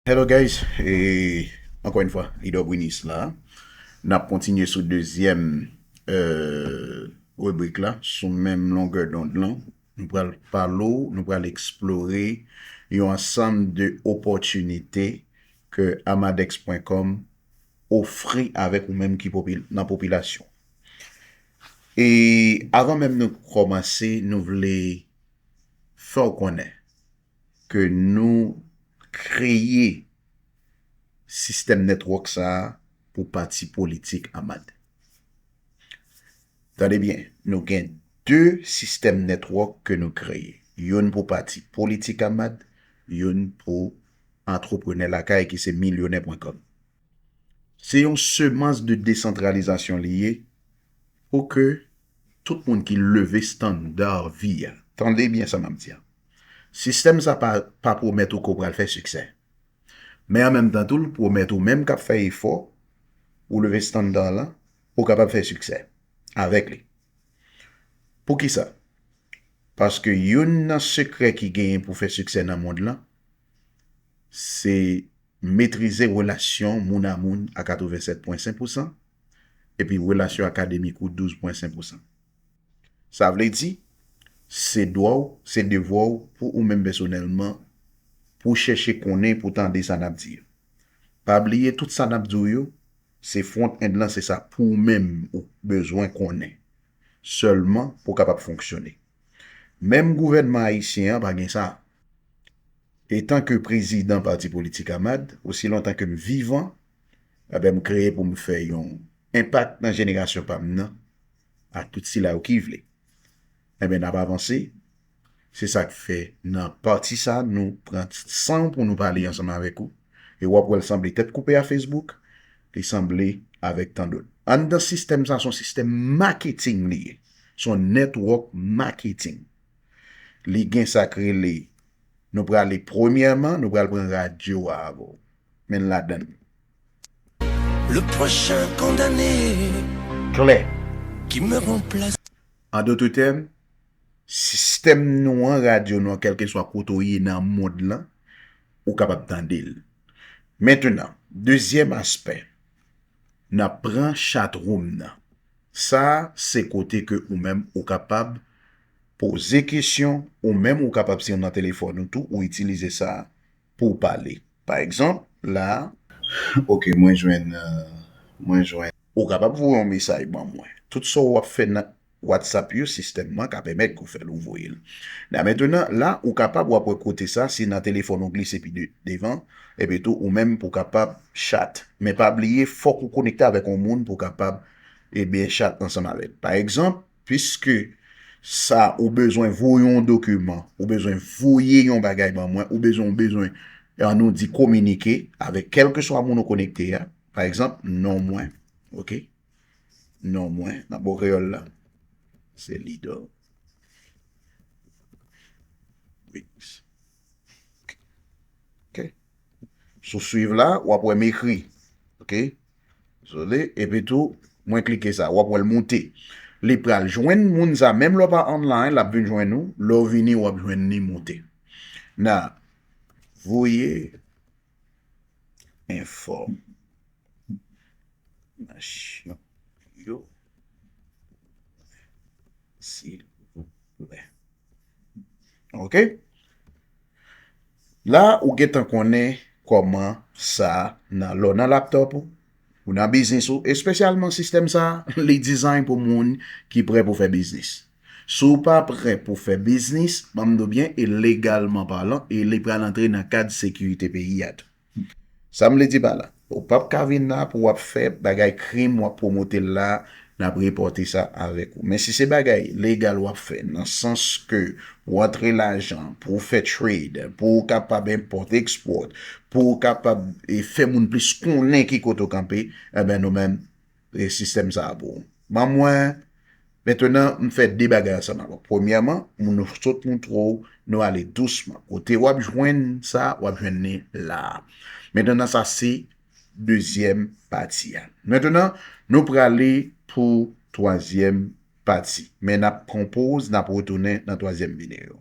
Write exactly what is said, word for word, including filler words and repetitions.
Hello guys, e ankò yon fwa, Leader Brinis la. N ap kontinye sou dezyèm, euh, ribrik la, sou menm longè dond lan. Nou pral pale w, nou pral eksplore yon ansanm de opòtinite ke amadex pwen kòm ofri avèk ou menm ki popi-, nan popilasyon. E avan menm nou kòmanse, nou vle fè w konnen ke nou kreye sistèm network sa a pou pati politik AMAD. Tande byen, nou gen de sistèm network ke nou kreye. Youn pou pati politik AMAD, youn pou antreprenè lakay ki se milyonè pwen kòm. Se yon semans de desantralizasyon li ye pou ke tout moun ki leve estanda vi a. Tande byen sa m ap di a. Sistèm sa pa, pa pwomèt ou ke w pral fè siksè. Men an menm tan tou, l pwomèt ou menm k ap fè efò, ou leve estanda lan, ou kapab fè siksè avèk li. Poukisa? Paske youn nan sekrè ki genyen pou fè siksè nan mond lan, se metrize relasyon moun a moun a katrevennsèt pwen senk pousan, epi relasyon akademik ou douz pwen senk pousan. Sa vle di, se dwa w, se devwa w pou ou menm pèsonèlman, pou w chèche konnen, pou w tande sa n ap di yo. Pa bliye, tout sa n ap di w yo, se front end lan, se sa pou ou menm ou bezwen konnen sèlman pou w kapab fonksyone. Menm gouvènman ayisyen an pa gen sa. Etan ke prezidan pati politik AMAD, osi lontan ke m vivan, enben, m kreye pou m fè yon enpak nan jenerasyon pa m nan, ak tout sila yo ki vle. Enben, n ap avanse. Se sa k fè, nan pati sa, nou pran san pou nou pale ansanm avèk ou. E w ap wè l sanble tèt koupe a Facebook, li sanble avèk tandòt. Anndan sistèm sa, se yon sistèm maketing li ye. Se yon network marketing. Li gen sa k rele, nou prale premyèman, nou pral pran radyo a avè w. Men l ladan l. Le prochain condamné Klè. Qui me remplace. An dòt tèm, sistèm nou an, radyo nou an, kèlkeswa kote w ye nan mond lan, ou kapab tande l. Mentenan, dezyèm aspè, n ap pran chatroom nan. Sa a, se kote ke ou menm ou kapab poze kesyon, ou menm ou kapab, si w nan telefòn ou tou, ou itilize sa a pou w pale. Pa egzanp, la a, ok, mwen jwenn, euh, mwen jwenn. Ou kapab voye yon mesaj ban mwen. Tout sa w ap fè nan WhatsApp yo, sistèm nan ka pèmèt ke w fè l, ou voye l. La, mentenan, la, ou kapab, w ap wè kote sa, si nan telefòn ou glise pi de-, devan, epi tou, ou menm pou w kapab chat. Men pa bliye, fòk ou konekte avèk yon moun pou w kapab, ebyen, chat ansanm avè l. Pa egzanp, piske sa ou bezwen voye yon dokiman, ou bezwen voye yon bagay ban mwen, ou bezwen, ou bezwen, an nou di, kominike avèk kèlkeswa moun ou konekte a. Pa egzanp, non mwen, ok? Non mwen, nan bò kreyòl la, se Leader Brinis. Ok. Sou swiv la, w ap wè m ekri. Ok? Dezole, epi tou, mwen klike sa, w ap wè l moute. Li pral jwenn moun sa, menm lè w pa online, l ap vin jwenn ou. Lè w vini, w ap jwenn li moute. N a voye enfòmasyon yo, silvouplè. Ok? La, ou gentan konnen kòman sa nan, lè w nan laptòp ou, ou nan biznis ou, espesyalman sistèm sa, li design pou moun ki prè pou fè biznis. Si w pa prè pou fè biznis, ban m di w byen, e legalman palan, e li pral antre nan kad sekirite peyi a tou. Sa m vle di pa la, ou p ap ka vin la pou w ap fè bagay krim, w ap pwomote l la, n ap repòte sa avèk ou. Men si se bagay legal w ap fè, nan sans ke pou w antre lajan, pou w fè trade, pou w kapab enpòt, ekspòt, pou w kapab, e, fè moun plis konnen ki kote w kanpe, enben, nou menm, e, sistèm sa a pou ou. Ban mwen, mentenan, m fè de bagay ansanm avè w. Premyèman, nou sot montre w, nou ale dousman. Kote w ap jwenn sa, w ap jwenn li la a. Mentenan, sa se dezyèm pati a. Mentenan, nou prale pou twazyèm pati. Men n ap pran poz, n ap retounen nan twazyèm videyo.